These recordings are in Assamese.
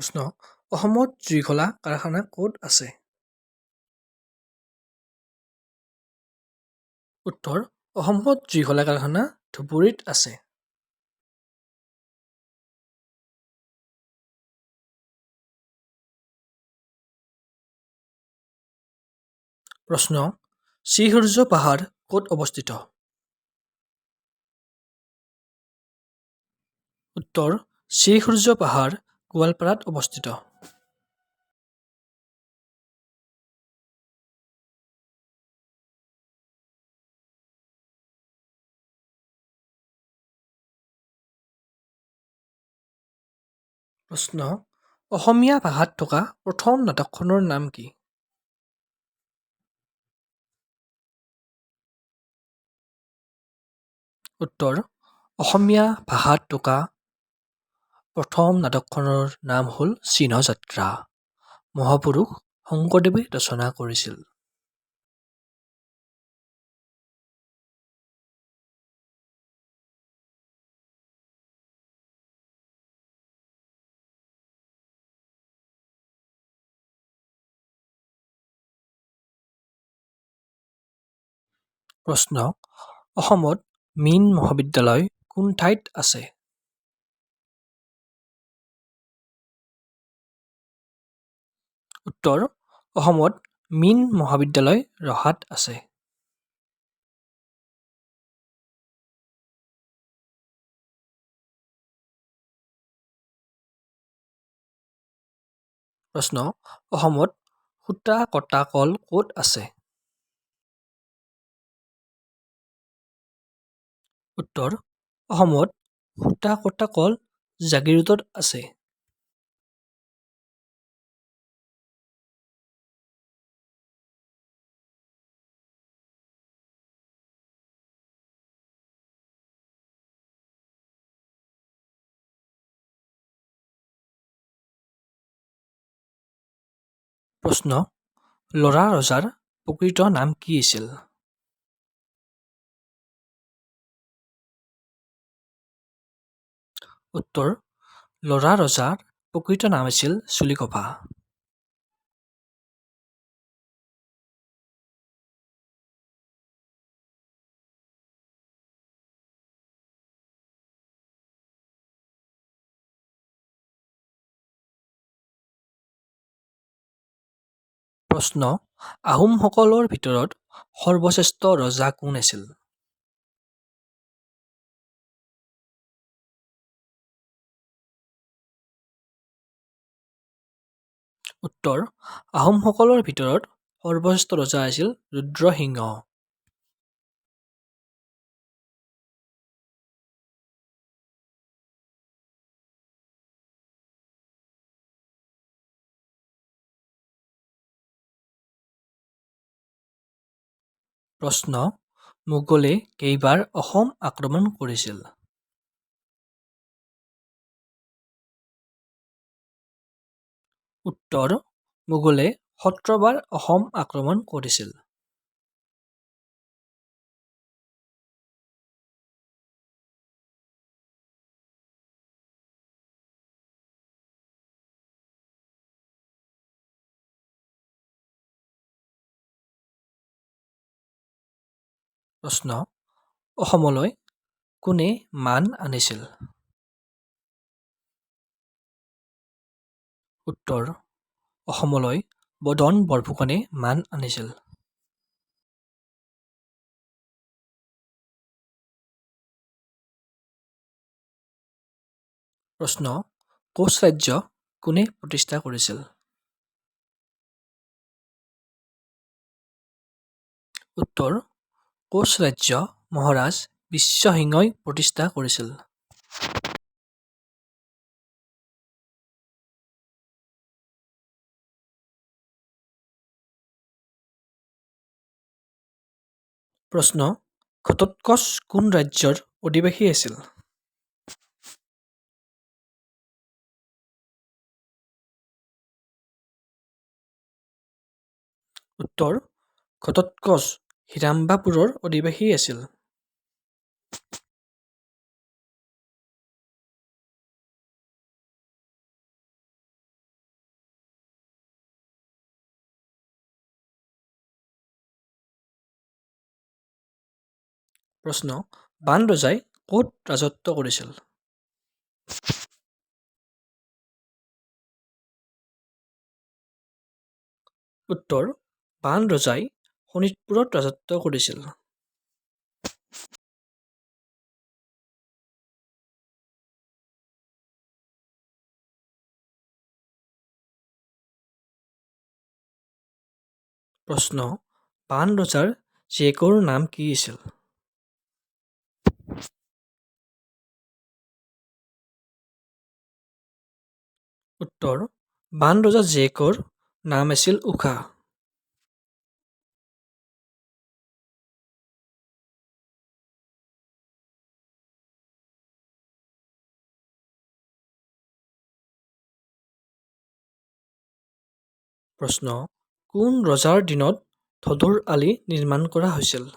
প্ৰশ্ন, অসমত জুইশলা কাৰখানা ক'ত আছে? উত্তৰ, অসমত জুইশলা কাৰখানা ধুবুৰীত আছে। প্ৰশ্ন, শ্ৰীসূৰ্য পাহাৰ ক'ত অৱস্থিত? উত্তৰ, শ্ৰীসূৰ্য পাহাৰ গোৱালপাৰাত অৱস্থিত। প্ৰশ্ন, অসমীয়া ভাষাত থকা প্ৰথম নাটকখনৰ নাম কি? উত্তৰ, অসমীয়া ভাষাত থকা প্ৰথম নাটকখনৰ নাম হ'ল চিহ্নযাত্ৰা। মহাপুৰুষ শংকৰদেৱে ৰচনা কৰিছিল। প্ৰশ্ন, অসমত মীন মহাবিদ্যালয় কোন ঠাইত আছে? উত্তৰ, অসমত মীন মহাবিদ্যালয় ৰহাত আছে। প্ৰশ্ন, অসমত সূতা কটা কল ক'ত আছে? উত্তৰ, অসমত সূতা কটা কল জাগীৰোডত আছে। প্ৰশ্ন, ল'ৰা ৰজাৰ প্ৰকৃত নাম কি আছিল? উত্তৰ, ল'ৰা ৰজাৰ প্ৰকৃত নাম আছিল চুলিকফা। প্ৰশ্ন, আহোমসকলৰ ভিতৰত সৰ্বশ্ৰেষ্ঠ ৰজা কোন আছিল? উত্তৰ, আহোমসকলৰ ভিতৰত সৰ্বশ্ৰেষ্ঠ ৰজা আছিল ৰুদ্ৰসিংহ। প্ৰশ্ন, মোগলে কেইবাৰ অসম আক্ৰমণ কৰিছিল? উত্তৰ, মোগলে 17 বাৰ অসম আক্ৰমণ কৰিছিল। প্ৰশ্ন, অসমলৈ কোনে মান আনিছিল? উত্তৰ, অসমলৈ বদন বৰফুকনে মান আনিছিল। প্ৰশ্ন, কোচ ৰাজ্য কোনে প্ৰতিষ্ঠা কৰিছিল? উত্তৰ, কোচ ৰাজ্য মহাৰাজ বিশ্বসিংহই প্ৰতিষ্ঠা কৰিছিল। প্ৰশ্ন, ঘটোৎকচ কোন ৰাজ্যৰ অধিবাসী আছিল? উত্তৰ, ঘটোৎকচ হিড়িম্বাপুৰৰ অধিবাসী আছিল। প্ৰশ্ন, বাণ ৰজাই ক'ত ৰাজত্ব কৰিছিল? উত্তৰ, বাণ ৰজাই শোণিতপুৰত ৰাজত্ব কৰিছিল। প্ৰশ্ন, বাণ ৰজাৰ জীয়েকৰ নাম কি আছিল? উত্তৰ, বাণ ৰজাৰ জীয়েকৰ নাম আছিল ঊষা। প্ৰশ্ন, কোন ৰজাৰ দিনত ধোদৰ আলি নিৰ্মাণ কৰা হৈছিল?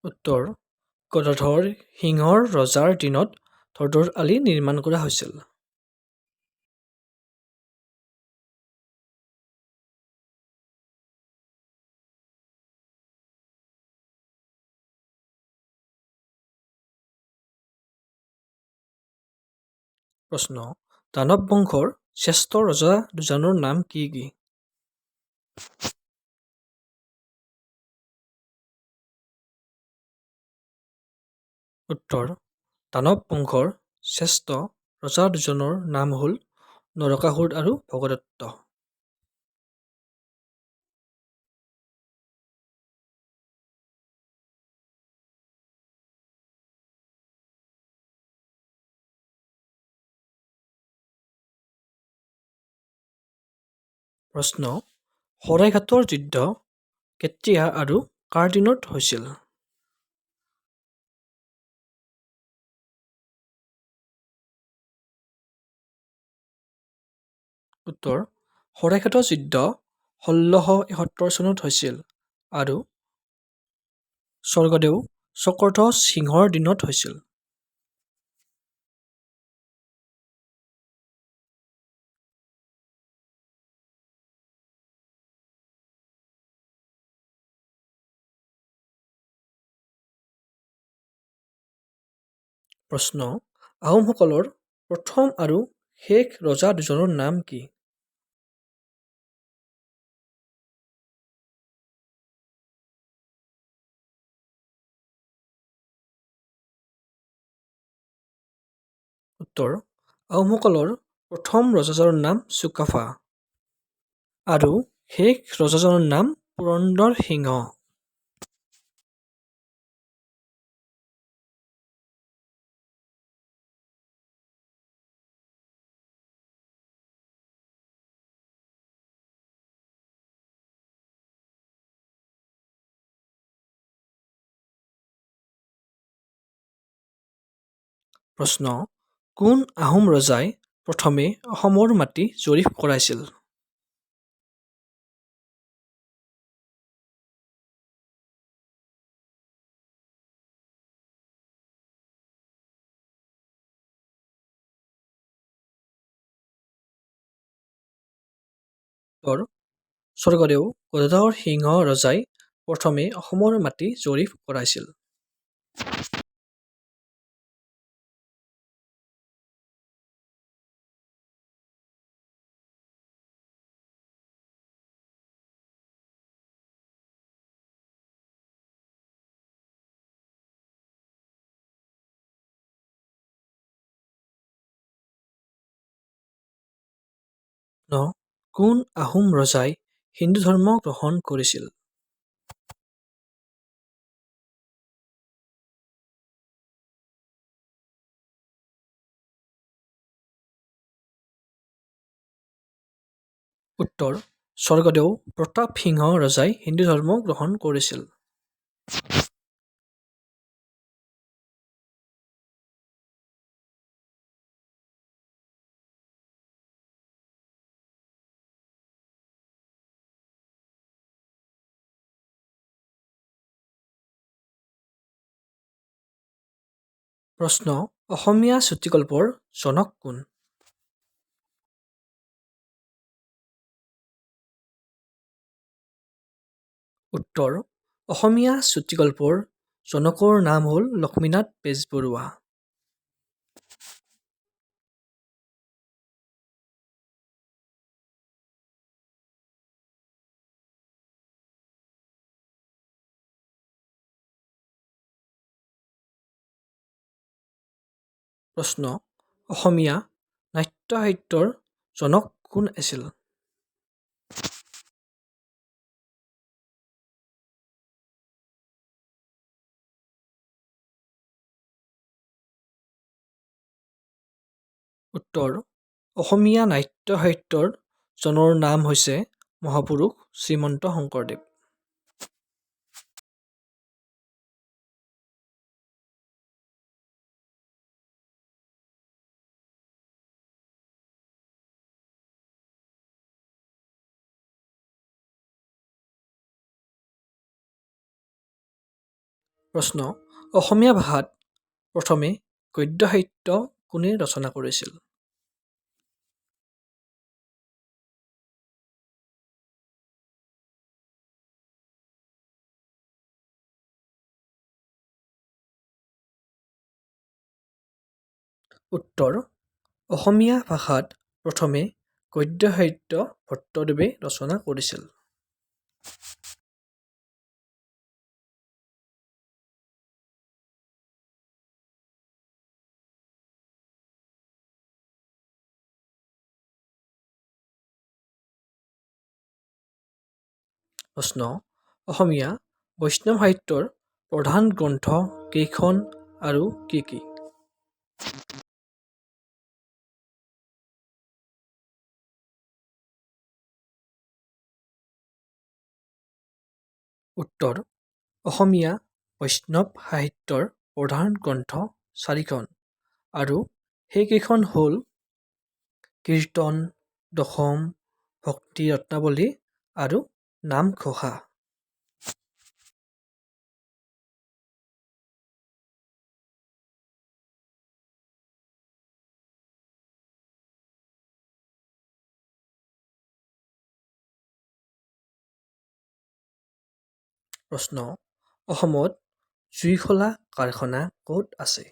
উত্তৰ, গদাধৰ সিংহৰ ৰজাৰ দিনত ধোদৰ আলি নিৰ্মাণ কৰা হৈছিল। প্ৰশ্ন, দানৱ বংশৰ শ্ৰেষ্ঠ ৰজা দুজনৰ নাম কি কি? উত্তৰ, দানৱ বংশৰ শ্ৰেষ্ঠ ৰজা দুজনৰ নাম হ'ল নৰকাসুৰ আৰু ভগদত্ত। প্ৰশ্ন, শৰাইঘাটৰ যুদ্ধ কেতিয়া আৰু কাৰ দিনত হৈছিল? উত্তৰ, শৰাইঘাটৰ যুদ্ধ 1671 চনত হৈছিল আৰু স্বৰ্গদেউ চক্ৰধ্বজ সিংহৰ দিনত হৈছিল। প্ৰশ্ন, আহোমসকলৰ প্ৰথম আৰু শেষ ৰজা দুজনৰ নাম কি? উত্তৰ, আহোমসকলৰ প্ৰথম ৰজাজনৰ নাম চুকাফা আৰু শেষ ৰজাজনৰ নাম পুৰন্দৰ সিংহ। প্ৰশ্ন, কোন আহোম ৰজাই প্ৰথমে অসমৰ মাটি জৰীপ কৰাইছিল? উত্তৰ, স্বৰ্গদেউ গদাধৰ সিংহ ৰজাই প্ৰথমে অসমৰ মাটি জৰীপ কৰাইছিল। কোন আহোম ৰজাই হিন্দু ধৰ্ম গ্ৰহণ কৰিছিল? উত্তৰ, স্বৰ্গদেউ প্ৰতাপ সিংহ ৰজাই হিন্দু ধৰ্ম গ্ৰহণ কৰিছিল। প্ৰশ্ন, অসমীয়া চুটিগল্পৰ জনক কোন? উত্তৰ, অসমীয়া চুটিগল্পৰ জনকৰ নাম হ'ল লক্ষ্মীনাথ বেজবৰুৱা। প্ৰশ্ন, অসমীয়া নাট্য সাহিত্যৰ জনক কোন আছিল? উত্তৰ, অসমীয়া নাট্য সাহিত্যৰ জনৰ নাম হৈছে মহাপুৰুষ শ্ৰীমন্ত শংকৰদেৱ। প্ৰশ্ন, অসমীয়া ভাষাত প্ৰথমে গদ্য সাহিত্য কোনে ৰচনা কৰিছিল? উত্তৰ, অসমীয়া ভাষাত প্ৰথমে গদ্য সাহিত্য ভট্টদেৱে ৰচনা কৰিছিল। প্ৰশ্ন, অসমীয়া বৈষ্ণৱ সাহিত্যৰ প্ৰধান গ্ৰন্থ কেইখন আৰু কি কি? উত্তৰ, অসমীয়া বৈষ্ণৱ সাহিত্যৰ প্ৰধান গ্ৰন্থ চাৰিখন আৰু সেইকেইখন হ'ল কীৰ্তন, দশম, ভক্তি ৰত্নাৱলী আৰু নামঘোষা। প্ৰশ্ন, অসমত জুইশলা কাৰখানা ক'ত আছে?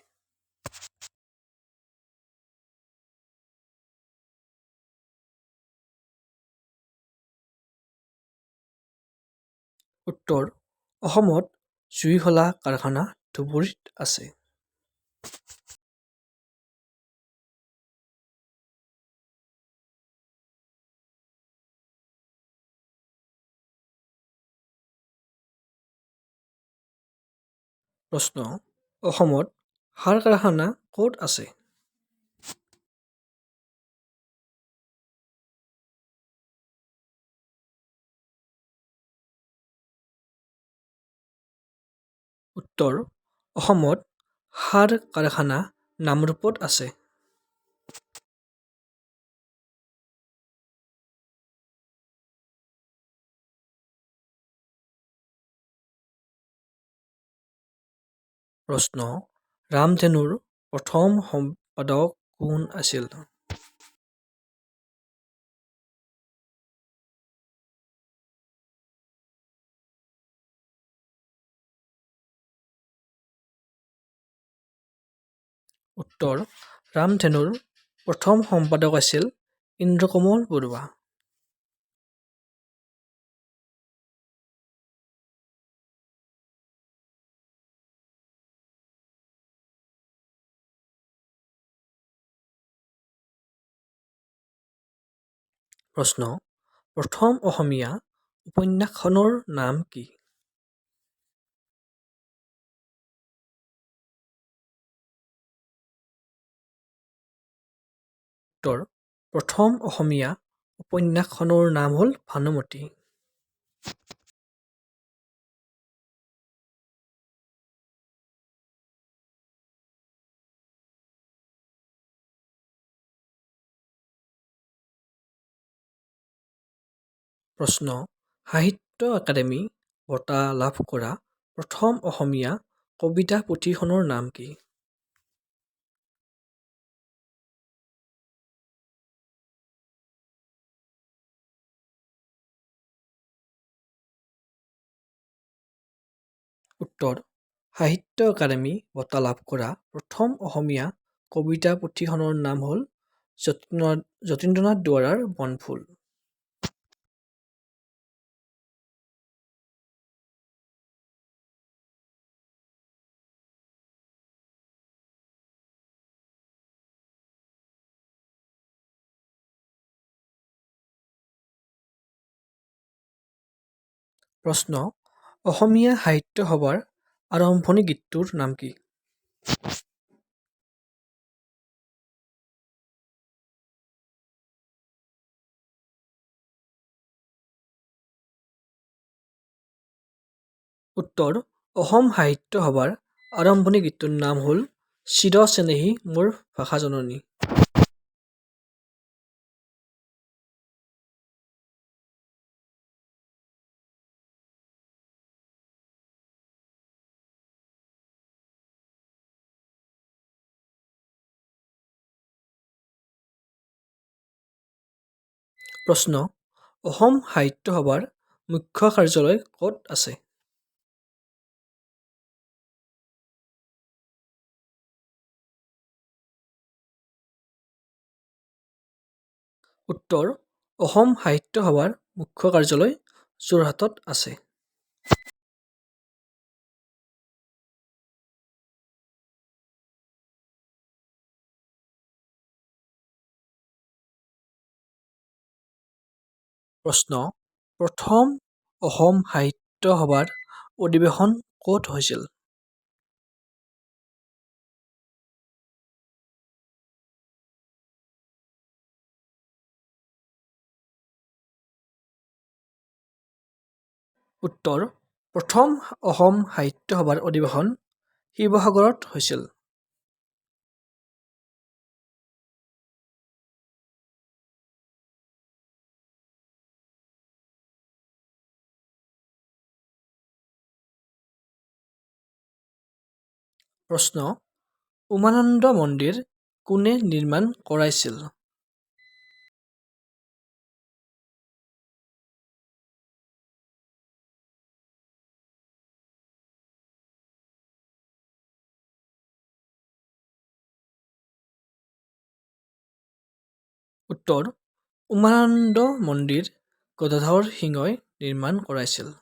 উত্তৰ, অসমত জুইশলা কাৰখানা ধুবুৰীত আছে। প্ৰশ্ন, অসমত সাৰ কাৰখানা ক'ত আছে? উত্তৰ, অসমত সাৰ কাৰখানা নামৰূপত আছে। প্ৰশ্ন, ৰামধেনুৰ প্ৰথম সম্পাদক কোন আছিল? উত্তৰ, ৰামধেনুৰ প্ৰথম সম্পাদক আছিল ইন্দ্ৰকমল বৰুৱা। প্ৰশ্ন, প্ৰথম অসমীয়া উপন্যাসখনৰ নাম কি? উত্তৰ, প্ৰথম অসমীয়া উপন্যাসখনৰ নাম হ'ল ভানুমতী। প্ৰশ্ন, সাহিত্য একাডেমী বঁটা লাভ কৰা প্ৰথম অসমীয়া কবিতা পুথিখনৰ নাম কি? উত্তৰ, সাহিত্য অকাডেমী বঁটা লাভ কৰা প্ৰথম অসমীয়া কবিতা পুথিখনৰ নাম হ'ল যতীন্দ্ৰনাথ দুৱৰাৰ বনফুল। প্ৰশ্ন, অসমীয়া সাহিত্য সভাৰ আৰম্ভণি গীতটোৰ নাম কি? উত্তৰ, অসম সাহিত্য সভাৰ আৰম্ভণি গীতটোৰ নাম হ'ল চিৰ চেনেহী মোৰ ভাষা জননী। প্ৰশ্ন, অসম সাহিত্য সভাৰ মুখ্য কাৰ্যালয় ক'ত আছে? উত্তৰ, অসম সাহিত্য সভাৰ মুখ্য কাৰ্যালয় যোৰহাটত আছে। প্ৰশ্ন, প্ৰথম অসম সাহিত্য সভাৰ অধিৱেশন ক'ত হৈছিল? উত্তৰ, প্ৰথম অসম সাহিত্য সভাৰ অধিৱেশন শিৱসাগৰত হৈছিল। প্ৰশ্ন, উমানন্দ মন্দিৰ কোনে নিৰ্মাণ কৰাইছিল? উত্তৰ, উমানন্দ মন্দিৰ গদাধৰ সিংহই নিৰ্মাণ কৰাইছিল।